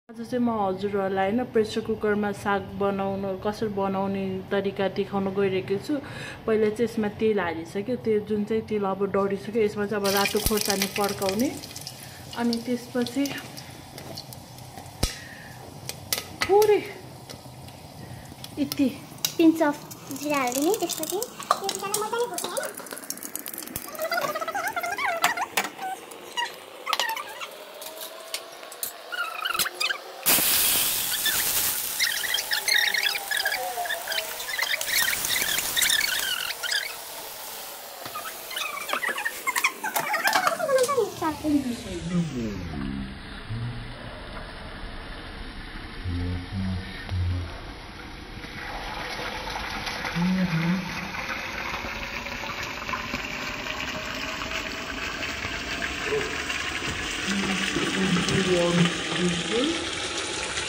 आज चाहिँ म हजुरहरूलाई हैन प्रेसर कुकरमा साग बनाउनु कसरी बनाउने तरिका देखाउन गइरहेको छु। पहिला चाहिँ यसमा तेल हालिसक्यो, त्यो जुन चाहिँ तेल अब डढिसक्यो यसमा चाहिँ अब रातो खोर्सानी पड्काउने अनि त्यसपछि थोरै यति पिन्च अफ जिरा हाल्दिने। त्यसपछि यो जिरालाई मजाले भुट्ने हैन।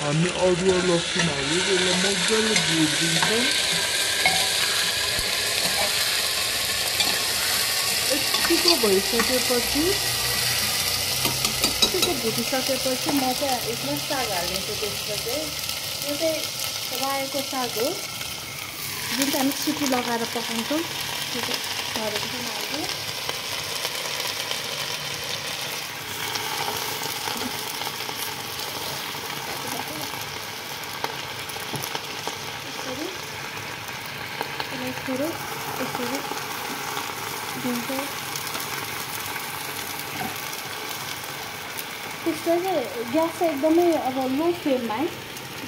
हामी अदुवा लसुन हाल्यो त्यसलाई मजाले भुटिदिन्छौँ। यतिको भइसकेपछि भुटिसकेपछि म चाहिँ यसमा साग हाल्नेछु। त्यसमा चाहिँ यो चाहिँ रायोको साग हो जुन चाहिँ हामी सिटी लगाएर पकाउँछौँ। त्यो चाहिँ झरेको चाहिँ हाल्छु। यसरी दिन्छ। त्यसको चाहिँ ग्यास चाहिँ एकदमै अब लो फ्लेममा है,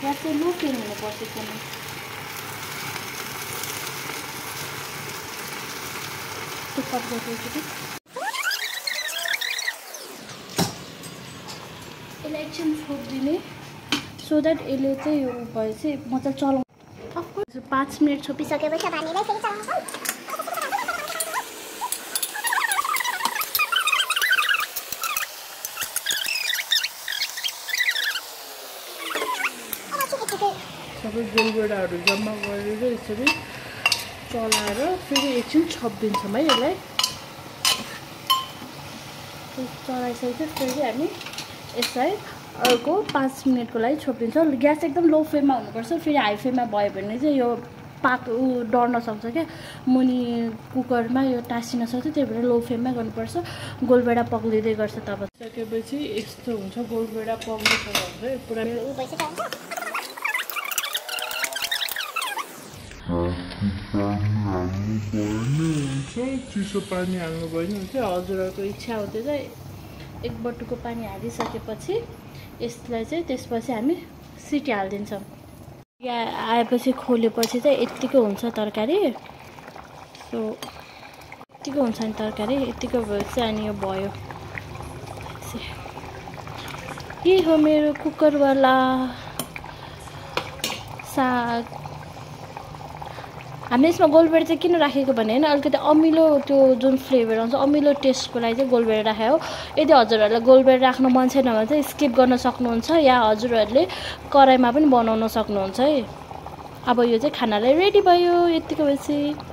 ग्यास चाहिँ लो फ्लेम हुनुपर्छ एकदमै। त्यो कट गरिदिन्छु। यसलाई एकछिन छोपिदिने सो द्याट यसले चाहिँ यो भएपछि मजाले चलाउनु। अफकोर्स 5 मिनट छोपिसकेपछि अब हामीलाई फेरि चलाउँछौँ। सबै गोलगोडाहरू जम्मा गरेर यसरी चलाएर फेरि एकछिन छोपिदिन्छौँ है यसलाई। चलाइसकेपछि फेरि हामी यसलाई अर्को 5 मिनटको लागि छोपिदिन्छौँ। ग्यास एकदम लो फ्लेममा हुनुपर्छ, फेरि हाई फ्लेममा भयो भने चाहिँ यो डढ्न सक्छ क्या, मुनि कुकरमा यो टाँसिन सक्छ। त्यही भएर लो फ्लेममै गर्नुपर्छ। गोलभेडा पग्लिँदै गर्छ तब सकेपछि यस्तो हुन्छ। गोलभेडा पग्लिसक्यो भने पुरा चिसो पानी हाल्नु भएन हुन्छ। हजुरहरूको इच्छा हुँदै चाहिँ 1 बटुको पानी हालिसकेपछि यसलाई चाहिँ त्यसपछि हामी सिटी हालिदिन्छौँ। आएपछि खोलेपछि चाहिँ यत्तिको हुन्छ तरकारी। सो यत्तिको हुन्छ नि तरकारी। यत्तिको भएपछि अनि यो भयो। के हो मेरो कुकरवाला साग। हामीले यसमा गोलभेडा चाहिँ किन राखेको भने होइन, अलिकति अमिलो त्यो जुन फ्लेभर आउँछ अमिलो टेस्टको लागि चाहिँ गोलभेडा राखेको हो। यदि हजुरहरूलाई गोलभेडा राख्नु मन छैन भने चाहिँ स्किप गर्न सक्नुहुन्छ, या हजुरहरूले कराईमा पनि बनाउन सक्नुहुन्छ है। अब यो चाहिँ खानालाई रेडी भयो यत्तिको भएपछि।